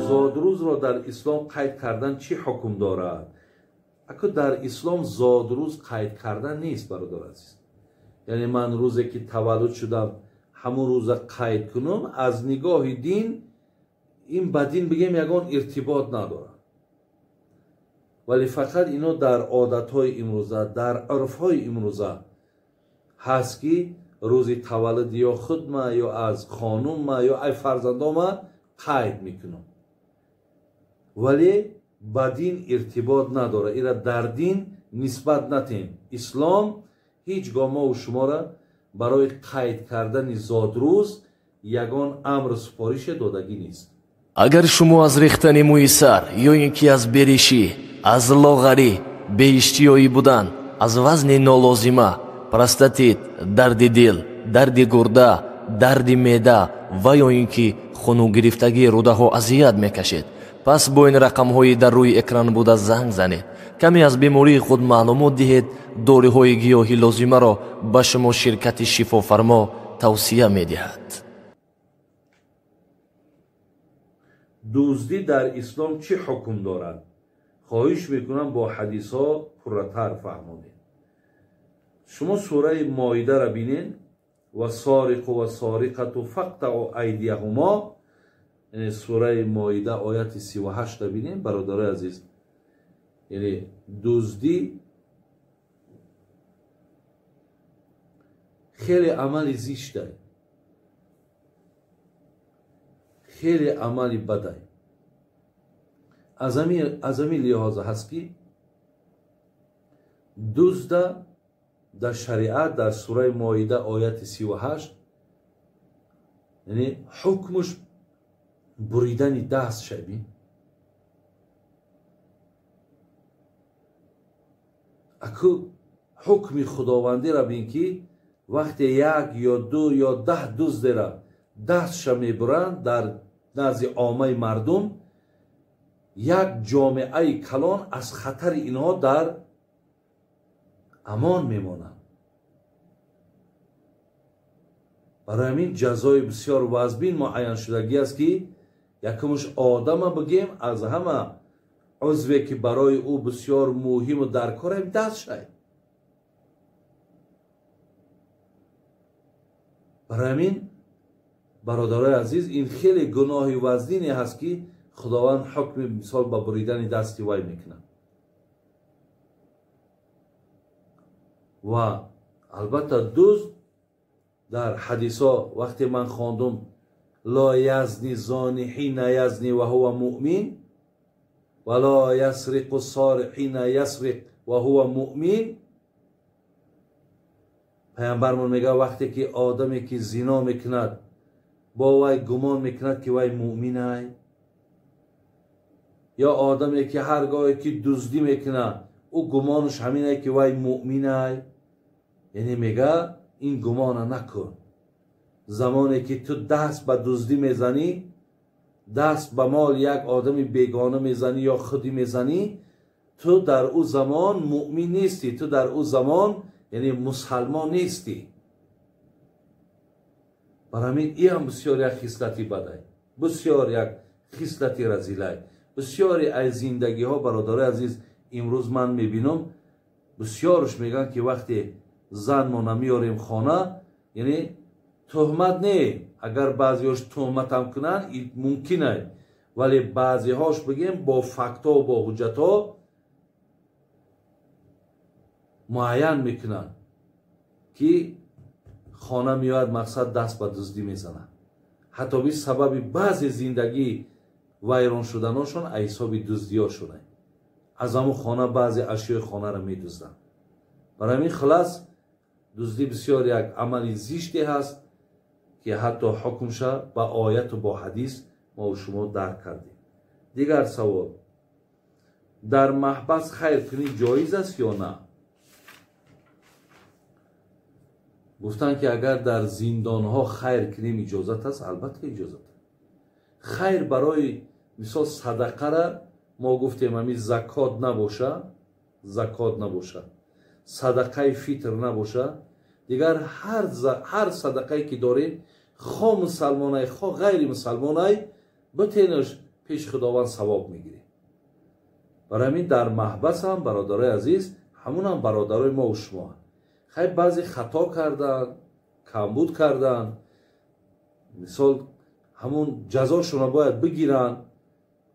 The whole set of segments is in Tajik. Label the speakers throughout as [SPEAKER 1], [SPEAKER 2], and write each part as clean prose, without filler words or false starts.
[SPEAKER 1] Зодрӯзро дар ислом қайд кардан чӣ ҳукм дорад? Аку дар ислом зодрӯз қайд кардан нест, бародар азиз. Яъне ман рӯзе ки таваллуд шудам, ҳамун рӯза қайд кунам, аз нигоҳи дин ин ба дин бигем ягон иртибот надорад. Вале фақат ино дар одатҳои имрӯза, дар урфҳои имрӯза ҳаст ки рӯзи таваллуд ё худма, ё аз хонумма, ё ай фарзандома қайд мекунам. Вале ба дин иртибот надорад. Ира дар дин нисбат натем. Ислом ҳеҷ гоҳ мову шуморо барои қайд кардани зодрӯз ягон амру супорише додагӣ нест.
[SPEAKER 2] Агар шумо аз рехтани мӯи сар ё ин ки аз беришӣ, аз лоғарӣ, беиштиёӣ будан, аз вазни нолозима, простатит, дарди дил, дарди гурда, дарди меъда ва ё ин ки хунугирифтагии рӯдаҳо азият мекашед, пас бо ин рақамҳои дар рӯи экран буда занг занед. Каме аз бемории худ маълумот диҳед, доруҳои гиёҳи лозимаро ба шумо ширкати шифофармо тавсия медиҳад.
[SPEAKER 1] Дуздӣ дар ислом чӣ ҳукм дорад? Хоҳиш мекунам бо ҳадисҳо пурратар фаҳмонед. Шумо сураи Моидаро бинед, ва сориқу ва сориқату фақтаъу айдияҳумо, яъне сураи Моида ояти 38-ро бинед, бародарои азиз. Яъне дуздӣ хеле амали зиштай, хеле амали бадай. Аз ҳамин лиҳоза ҳаст ки дузда дар шариат дар сураи Моида ояти 38, яъне ҳукмаш буридани даст шаби. Аку ҳукми худовандиро бин ки вақте як ё ду ё 10 дуздера дастша мебуранд дар назди оммаи мардум, як ҷомеаи калон аз хатари инҳо дар амон мемонанд. Барои ҳамин ҷазои бисёр вазбин муайяншудагӣ аст ки якумш одама бигем, аз ҳама узве ки барои ӯ бисёр муҳиму даркор ҳам даст шай. Барои ҳамин бародарои азиз, ин хеле гуноҳи вазнине ҳаст ки худованд ҳукми мисол ба буридани дасти вай мекунад. Ва албатта дузд дар ҳадисҳо вақте ман хондум ло язни зони ҳина язни ва ҳува муъмин ва ло ясриқу сори ҳина ясриқ ва ҳува муъмин, паямбармон мегӯяд вақте ки одаме ки зино мекунад бо вай гумон мекунад ки вай муъминай, ё одаме ки ҳар гоҳе ки дуздӣ мекунад ӯ гумонаш ҳаминай ки вай муъминай, яъне мегӯяд ин гумона накун. Замоне ки ту даст ба дуздӣ мезанӣ, даст ба мол як одами бегона мезанӣ ё худӣ мезанӣ, ту дар ӯ замон муъмин нестӣ, ту дар ӯ замон яъне мусалмон нестӣ. Барои ҳамин ин ҳам бисёр як хислати бадай, бисёр як хислати разилай. Бисёре аз зиндагиҳо, бародарои азиз, имрӯз ман мебинам, бисёрш мегӯянд ки вақте занмона меорем хона, яъне туҳмат не, агар баъзеҳош туҳматам кунанд мумкин ай, вале баъзеҳош бигем бо фактҳо, бо ҳуҷҷатҳо муайян мекунанд ки хона меояд, мақсад даст ба дуздӣ мезанад. Ҳатто би сабаби баъзе зиндагӣ вайрон шуданошон аз ҳисоби дуздиҳошонай. Аз ҳамун хона баъзе ашёи хонаро медузданд. Барои ҳамин хулас дуздӣ бисёр як амали зиште ҳаст ки ҳатто ҳукмша ба ояту бо ҳадис мо шумо дарк кардем. Дигар савол: дар маҳбас хайр кунӣ ҷоиз аст ё на? Гуфтанд ки агар дар зиндонҳо хайр кунем иҷозат аст. Албатта иҷозат аст. Хайр барои мисол садақара мо гуфтем ҳамин закот набоша, закот набоша, садақаи фитр набоша, дигар ҳар садақае ки доред Хо мусалмонай, хо ғайри мусалмонай, битенаш, пеш Худованд савоб мегирӣ. Барои ҳамин дар маҳбас ҳам, бародарои азиз, ҳамунам бародарои мо ва шумо. Хай, баъзе хато кардан, камбуд кардан, мисол, ҳамун ҷазошонро бояд бигиранд,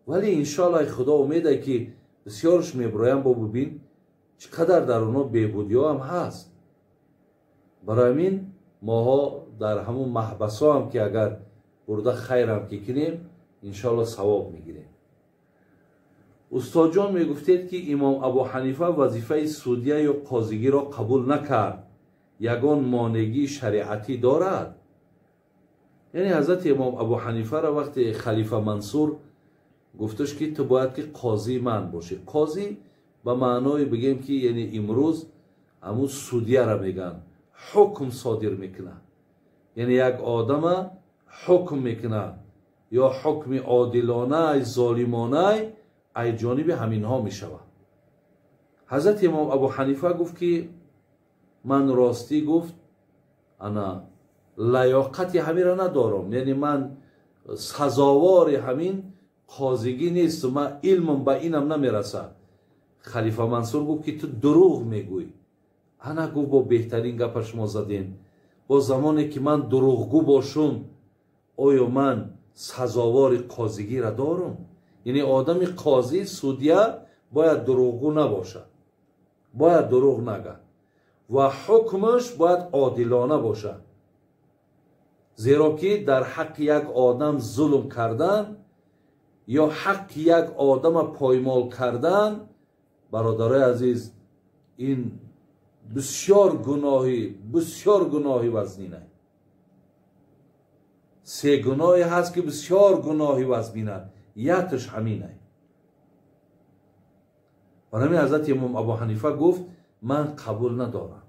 [SPEAKER 1] вале иншоаллоҳ, Худо умеде ки бисёрш меброянд. Бо бубин, чӣ қадар дар онҳо беҳбудиҳо ҳам ҳаст. Барои ҳамин моҳо дар ҳамун маҳбасҳо ҳам ки агар бурда хайрам ки кунем, иншоаллоҳ, савоб мегирем. Устодҷон, мегуфтед, ки имом Абу Ҳанифа вазифаи судья ё қозигиро қабул накард, ягон монегии шариатӣ дорад? Яъне ҳазрати имом Абу Ҳанифаро вақте халифа Мансур гуфташ, ки ту бояд ки қозии ман бошӣ. Қозӣ ба маъное бигем, ки яъне имрӯз ҳамун судья ра мегӯянд, ҳукм содир мекунад, яъне як одама ҳукм мекунад, ё ҳукми одилонай, золимонай ай ҷониби ҳаминҳо мешавад. Ҳазрати имом Абу Ҳанифа гуфт, ки ман, ростӣ гуфт, ана лаёқати ҳаминро надорам, яъне ман сазовори ҳамин қозигӣ несту, ман илмам ба инам намерасад. Халифа Мансур гуфт, ки ту дурӯғ мегӯй. Ана, гуфт, бо беҳтарин гапа шумо задем. Бо замоне ки ман дурӯғгӯ бошум, оё ман сазовори қозигиро дорум? Яъне одами қозӣ, судья бояд дурӯғгӯ набошад, бояд дурӯғ нагӯяд ва ҳукмаш бояд одилона бошад, зеро ки дар ҳаққи як одам зулм кардан ё ҳаққи як одама поймол кардан, бародарои азиз, ин бисёр гуноҳи, бисёр гуноҳи вазнина. Се гуноҳе ҳаст, ки бисёр гуноҳи вазмина, якташ ҳаминай. Барои ҳамин ҳазрати имом Абу Ҳанифа гуфт: ман қабул надорам.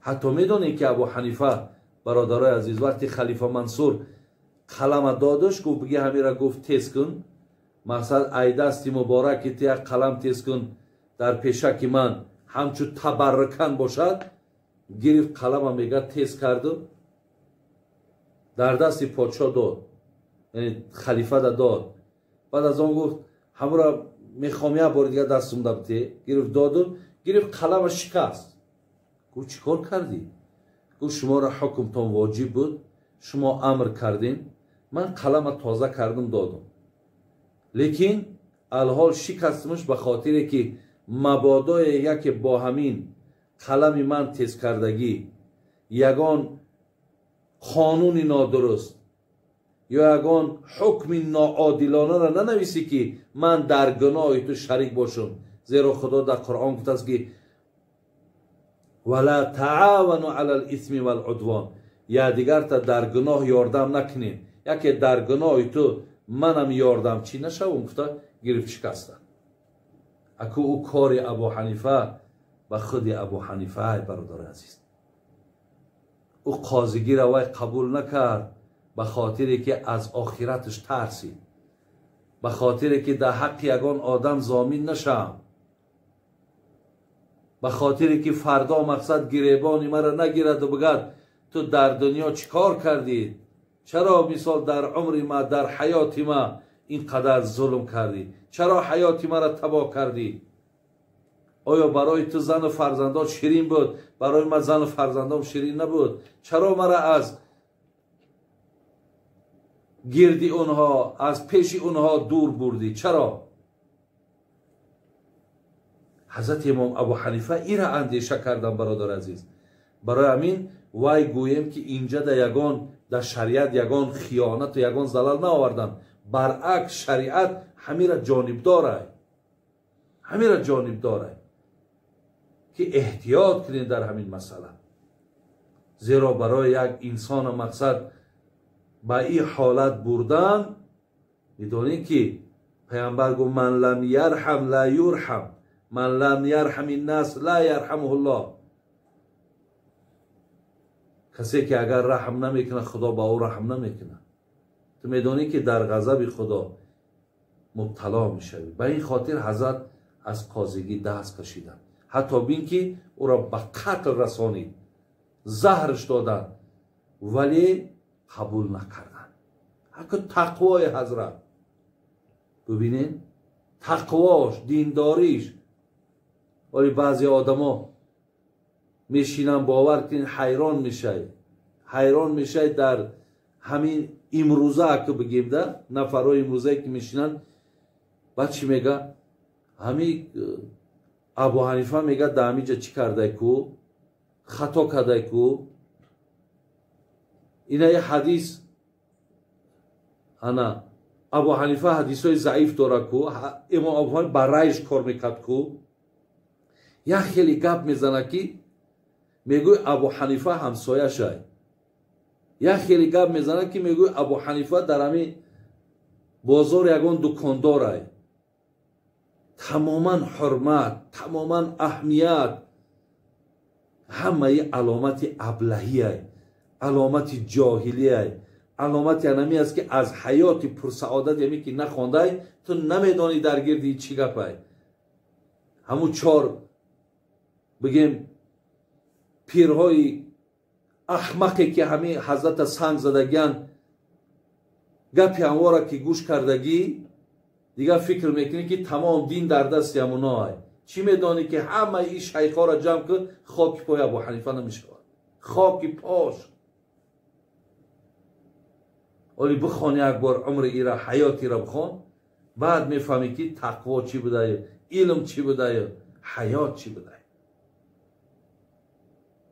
[SPEAKER 1] Ҳатто медонед, ки Абу Ҳанифа, бародарои азиз, вақти халифа Мансур қалама додаш, гуфт: биги ҳамира, гуфт, тез кун, мақсад, ай дасти мубораки ту як қалам тез кун, дар пешаки ман ҳамчун табаррукан бошад. Гирифт қалама, мега, тез карду дар дасти подшоҳ дод, яъне халифада дод. Баъд аз он гуфт: ҳамура мехоҳам як бори дигар дастумда бите. Гирифт, доду, гирифт, қалама шикаст. Гуфт: чӣ кор кардӣ? Гуфт: шуморо ҳукмтон воҷиб буд, шумо амр кардем, ман қалама тоза кардам, додум, лекин алҳол шикастмаш, ба хотире ки мабодое яке бо ҳамин қалами ман тезкардагӣ ягон қонуни нодуруст ё ягон ҳукми ноодилонаро нанависӣ, ки ман дар гуноҳи ту шарик бошам. Зеро Худо дар Қуръон гуфтааст, ки ولا تعاونوا على الإثم والعدوان, якдигарта дар гуноҳ ёрдам накунем, яке дар гуноҳи ту манам ёрдамчӣ нашавам. Гуфта, гирифт, шикаста. Аку ӯ кори Абу Ҳанифа ба худи Абу Ҳанифа, ай бародари азиз, ӯ қозигиро вай қабул накард, ба хотире ки аз охираташ тарсид, ба хотире ки дар ҳаққи ягон одам зомин нашам, ба хотире ки фардо, мақсад, гиребони маро нагираду бигӯяд: ту дар дунё чӣ кор кардӣ, чаро, мисол, дар умри ма, дар ҳаёти ма ин қадар зулм кардӣ, чаро ҳаёти маро табоҳ кардӣ? Оё барои ту зану фарзандон ширин буд? Барои ман зану фарзандом ширин набуд? Чаро мара аз гирди онҳо, аз пеши онҳо дур бурдӣ, чаро? Ҳазрати имом Абу Ҳанифа ира андеша кардан, бародари азиз. Барои ҳамин вай гӯем, ки инҷа да ягон, дар шариат ягон хиёнату ягон залал наоварданд. Баръакс, шариат ҳамира ҷонибдорай, ҳамира ҷонибдорай, ки эҳтиёт кунед дар ҳамин масъала, зеро барои як инсона, мақсад, ба ин ҳолат бурдан, медонед, ки паямбар гуфт: من لم يرحم لا يرحم، من لم يرحم الناس لا يرحمه الله. Касе ки агар раҳм намекунад, Худо ба ӯ раҳм намекунад. Ту медонӣ, ки дар ғазаби Худо мубтало мешавӣ. Ба ин хотир ҳазрат аз қозигӣ даст кашиданд. Ҳатто бин, ки ӯро ба қатл расонид, заҳрш доданд. Вале қабул накарданд. Ҳаку тақвои ҳазрат бибинед, тақвош, диндориш. Вале баъзе одамо мешинан, бовар кунед, ҳайрон мешай, ҳайрон мешай дар ҳамин имрӯза, аку бигем да, нафарҳои имрӯзае ки мешинанд, баъд чӣ мега? Ҳами Абу Ҳанифа мега, дар ҳаминҷа чӣ кардай ку, хато кардай ку. Ина я ҳадис, ана Абу Ҳанифа ҳадисҳои заиф дора ку, имом Абу Ҳанифа ба райш кор мекард ку. Як хеле гап мезана ки мегӯй Абу Ҳанифа ҳамсояшай. Як хеле гап мезана ки мегӯй Абу Ҳанифа дар ҳамин бозор ягон дукондорай. Тамоман ҳурмат, тамоман аҳамият, ҳамаи аломати аблаҳиай, аломати ҷоҳилиай, аломати анами аст ки аз ҳаёти пурсаодат яме ки нахондай, ту намедонӣ дар гирди чӣ гапай. Ҳамун чор бигем пирҳои аҳмақе ки ҳамин ҳазрата санг задагиян, гапи ҳамвора ки гӯш кардагӣ, дигар фикр мекунӣ ки тамом дин дар дасти ҳамуноай. Чӣ медонӣ ки ҳамаи ин шайхҳоро ҷамъ кун, хоки пои Абу Ҳанифа намешавад, хоки пош. Оли бихон як бор умри ира, ҳаёти ира бихон, баъд мефаҳмӣ ки тақво чӣ будаю, илм чӣ будаю, ҳаёт чӣ будаю.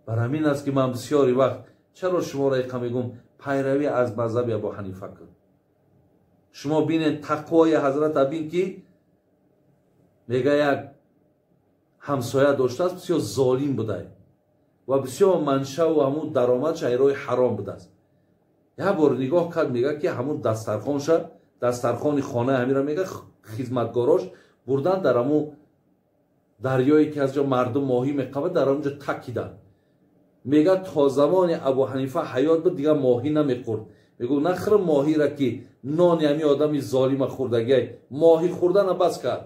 [SPEAKER 1] Бар ҳамин аст ки ман бисёри вақт чаро шуморо иқа мегӯм, пайравӣ аз мазҳаби Абу Ҳанифа кун. Шумо бинед тақвои ҳазрата, бин ки мега як ҳамсоя доштааст, бисёр золим будай ва бисёр маншаву ҳамун даромадш айрои ҳаром будааст. Як бор нигоҳ кард, мега ки ҳамун дастархонша, дастархони хонаи ҳамира мега хизматгорош бурдан дар ҳамун дарёе ки аз ҷо мардум моҳӣ меқабад, дар ҳамунҷо такиданд. Мега то замони Абу Ҳанифа ҳаёт буд, дигар моҳӣ намехӯрд. Мегӯ нахӯр моҳира ки нони ҳами одами золима хӯрдагиай, моҳӣ хӯрдана бас кард.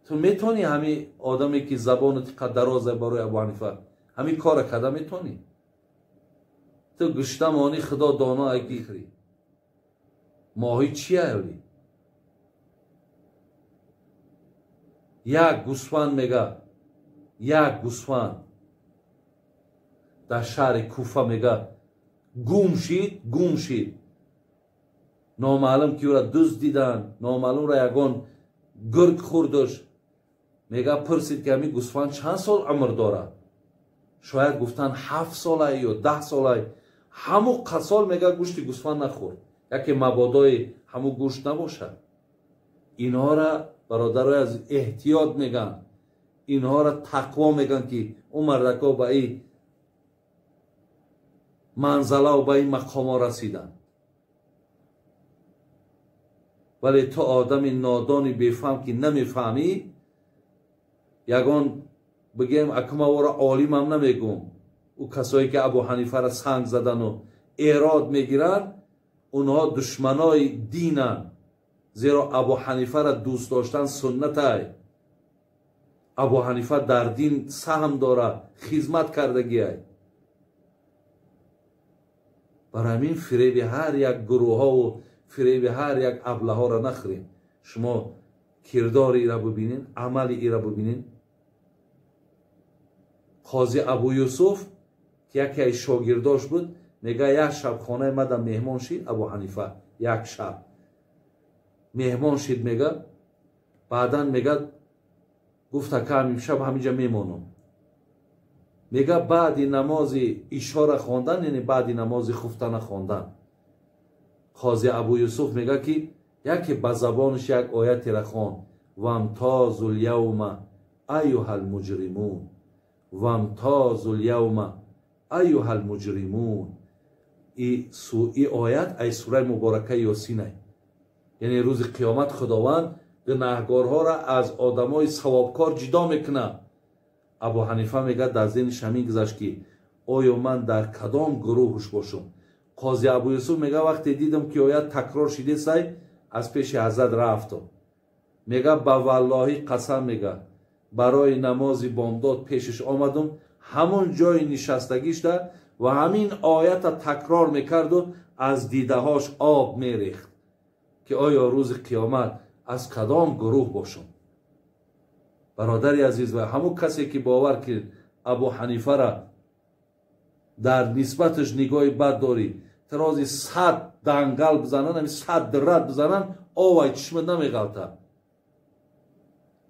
[SPEAKER 1] Ту метавонӣ ҳами одаме ки забонат қад дароза барои Абу Ҳанифа ҳамин кора карда метавонӣ? Ту гушта монӣ, худо доно ай гихрӣ. Моҳӣ чия оли? Як гӯсфанд мега, як гӯсфанд дар шаҳри Куфа мега гум шид, гум шид. Номаълум ки ӯра дузд диданд, номаълумра ягон гург хӯрдаш. Мега пурсид ки ҳамин гӯсфанд чанд сол умр дорад? Шояд гуфтанд 7 солай ё 10 солай. Ҳамун қасол мега гӯшти гӯсфанд нахӯрд, яке мабодои ҳамун гӯшт набошад. Инҳоро бародарои аз эҳтиёт меган, инҳоро тақво меган ки ӯ мардако ба ин манзалаву ба ин мақомо расиданд. Вале ту одами нодони бефаҳм ки намефаҳмӣ, ягон бигем акумавора олимам намегум, ӯ касое ки Абу Ҳанифаро санг задану эрод мегиранд, онҳо душманои динанд. Зеро Абу Ҳанифаро дӯст доштан суннатай. Абу Ҳанифа дар дин саҳм дорад, хизмат кардагиай. Бар ҳамин фиреби ҳар як гурӯҳову фиреби ҳар як аблаҳоро нахӯрем. Шумо кирдори ира бибинед, амали ира бибинед. Қози Абу Юсуф ки яке аз шогирдош буд, мега як шаб хонаи мада меҳмон шид Абу Ҳанифа, як шаб меҳмон шид. Мега баъдан мега гуфт ака имшаб ҳаминҷа мемонам. Мега баъди намози ишора хондан, яъне баъди намози хуфтана хондан, Қози Абу Юсуф мега ки яке ба забонаш як оятеро хонд: вамтозу лявма аюҳал муҷримун, вамтозу лявма аюҳал муҷримун. И оят ай сураи муборакаи Ёсинай. Яъне рӯзи қиёмат Худованд гунаҳгорҳоро аз одамои савобкор ҷудо мекунад. Абу Ҳанифа мегӯяд дар зеҳниш ҳамин гузашт ки оё ман дар кадом гурӯҳш бошам. Қози Абу Юсуф мегӯяд вақте дидам ки оят такрор шидесай, аз пеши ҳазрат рафтам. Мегӯяд ба валлоҳӣ қасам, мегӯяд барои намози бомдод пешаш омадам, Ҳамон ҷои нишастагишда ва ҳамин оята такрор мекарду аз дидаҳош об мерехт, ки оё рӯзи қиёмат аз кадом гурӯҳ бошам. Бародари азиз, ва ҳамон касе ки бовар ки Абу Ҳанифара дар нисбаташ нигоҳи бад дорӣ, тарози 100 дангал бизананд, ҳамин 100 рад бизананд, овай чишмат намеғалта.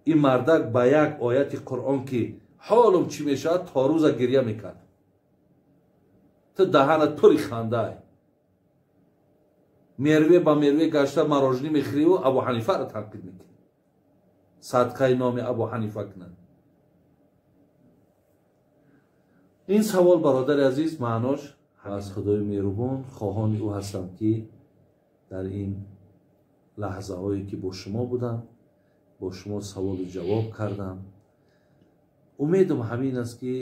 [SPEAKER 1] Ин мардак ба як ояти Қуръон ки ҳолум чӣ мешавад, то рӯза гирья мекард. Ту даҳанат пури хандай, мерве ба мерве гашта марожнӣ мехӯриву Абу Ҳанифаро танқид мекунӣ, садқаи номи Абу Ҳанифа кунад. Ин савол, бародари азиз, маънош аз Худои меҳрубон хоҳони ӯ ҳастам, ки дар ин лаҳзаҳое ки бо шумо будам, бо шумо саволу ҷавоб кардам. Умедам ҳамин аст, ки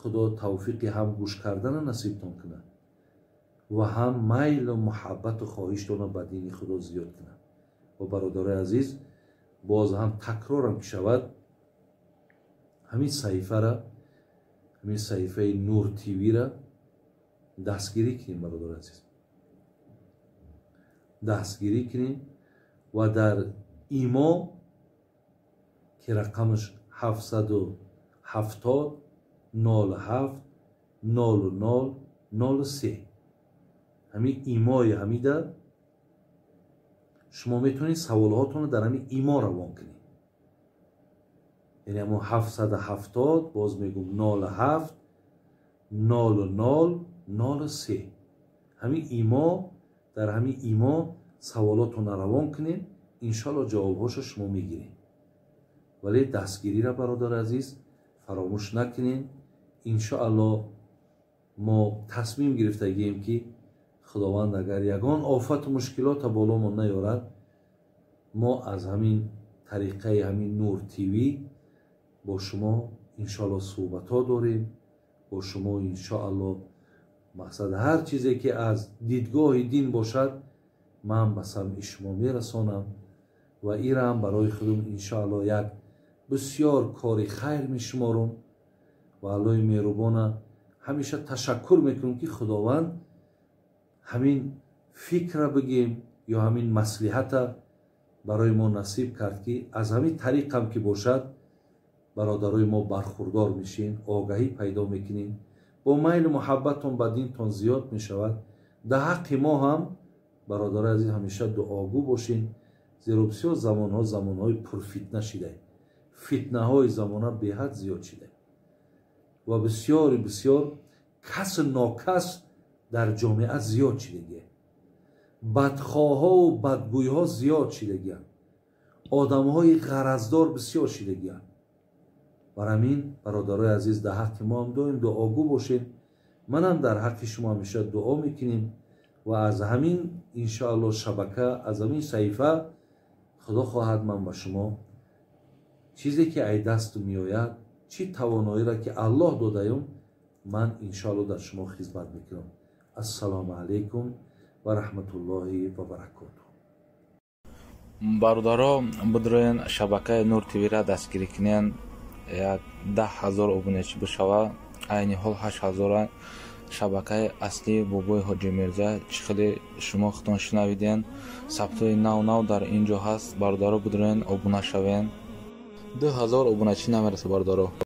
[SPEAKER 1] Худо тавфиқи ҳам гӯш кардана насибтон кунад ва ҳам майлу муҳаббату хоҳиштона ба дини Худо зиёд кунад. Ва бародарои азиз, боз ҳам такрорам ки шавад, ҳамин саҳифара, ҳамин саҳифаи Нур ТВ-ра дастгирӣ кунем, бародарои азиз, дастгирӣ кунем ва дар имо ки рақамаш 770 07 00 03, ҳамин имои ҳамида шумо метавонед саволҳотонро дар ҳамин имо равон кунед. Яъне ҳамон 770, боз мегӯм, 07 00 03, ҳамин имо, дар ҳамин имо саволотонро равон кунед, иншоалло ҷавобҳошо шумо мегиред. Вале дастгириро, бародари азиз, фаромӯш накунед. Иншоалло мо тасмим гирифтагием, ки Худованд агар ягон офату мушкилота боломон наёрад, мо аз ҳамин тариқаи ҳамин Нур ТВ бо шумо иншоалло суҳбатҳо дорем, бо шумо иншоалло мақсад ҳар чизе ки аз дидгоҳи дин бошад, ман ба самъи шумо мерасонам ва ираам барои худум иншоалло як бисёр кори хайр мешуморум ва Аллоҳи меҳрубона ҳамеша ташаккур мекунам, ки Худованд ҳамин фикра бигем ё ҳамин маслиҳата барои мо насиб кард, ки аз ҳамин тариқам ки бошад, бародарои мо бархурдор мешин, огаҳӣ пайдо мекунем, бо майлу муҳаббатон ба динтон зиёд мешавад. Дар ҳаққи мо ҳам, бародарои азиз, ҳамеша дуогӯ бошин, зеро бисёр замонҳо замонҳои пурфитна шида, фитнаҳои замона беҳад зиёд шида ва бисёри бисёр касу нокас дар ҷомеа зиёд шидагия, бадхоҳҳову бадгӯйҳо зиёд шидагиянд, одамҳои ғараздор бисёр шидагиянд. Бар ҳамин, бародарои азиз, дар ҳаққи мо ҳам доим дуогӯ бошед. Манам дар ҳаққи шумо ҳамеша дуо мекунем ва аз ҳамин иншоалло шабака, аз ҳамин саҳифа Худо хоҳад ман ба шумо чизе ки ай дасту меояд, чӣ тавоноиро ки Аллоҳ додаём, ман иншоалло дар шумо хизмат мекунам. Ассалому алайкум ва раҳматуллоҳи ва баракотуҳ.
[SPEAKER 3] Бародаро, бидроен шабакаи Нур ТВ-ра дастгирӣ кунен, як 10 000 обуначӣ бишава, айни ҳол 8000. Шабакаи аслии Бобои Ҳоҷи Мирза, чӣ хеле шумо худтон шунавиден, сабтҳои нав нав дар ин ҷо ҳаст. Бародаро, бидроен обуна шавен. 2000 обуначӣ намераса, бародаро.